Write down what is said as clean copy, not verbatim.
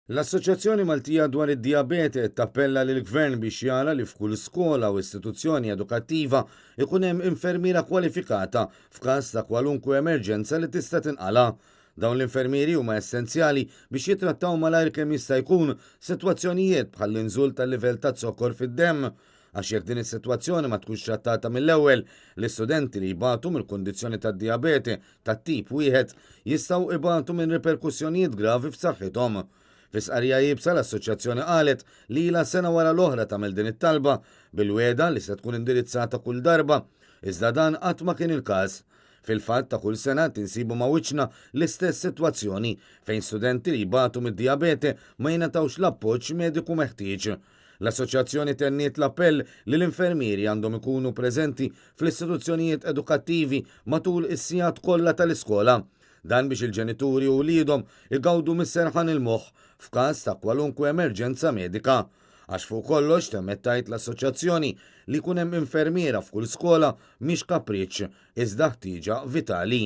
L-Assoċjazzjoni Maltija dwar id-Dijabete qed tappella lill-Gvern biex jara li f'kull skola u istituzzjoni edukattiva jkun hemm infermiera kwalifikata f'każ ta' kwalunkwe emerġenza li tista' tinqala'. Dawn l-infermieri huma essenzjali biex jittrattaw malajr kemm jista' jkun sitwazzjonijiet bħall-inżul tal-livell ta' zokkor fid-demm. Għax jekk din is-sitwazzjoni ma tkunx trattata mill-ewwel, l-istudenti li jbatu mill-kundizzjoni tad-dijabete tat-tip 1 jistgħu ibatu minn riperkussjonijiet gravi f'saħħithom. Fi stqarrija iebsa, l-assoċjazzjoni qalet li ilha sena wara l-oħra tagħmel din it-talba bil-wegħda li se tkun indirizzata kull darba, iżda dan qatt ma kien il-każ. Fil-fatt, ta' kull sena qed insibu ma' wiċċna l-istess sitwazzjoni fejn studenti li jbatu mid-dijabete ma jingħatawx l-appoġġ mediku meħtieġ. L-assoċjazzjoni tenniet l-appell li l-infermieri għandhom ikunu preżenti fl-istituzzjonijiet edukattivi matul is-sigħat kollha tal-iskola. Dan biex il-ġenituri u wliedhom igawdu mis-serħan il-moħħ f'każ ta' kwalunkwe emerġenza medika. Għax fuq kollox, temmet tgħid l-assoċjazzjoni, li jkun hemm infermiera f'kull skola mhix kapriċċ, iżda ħtieġa vitali.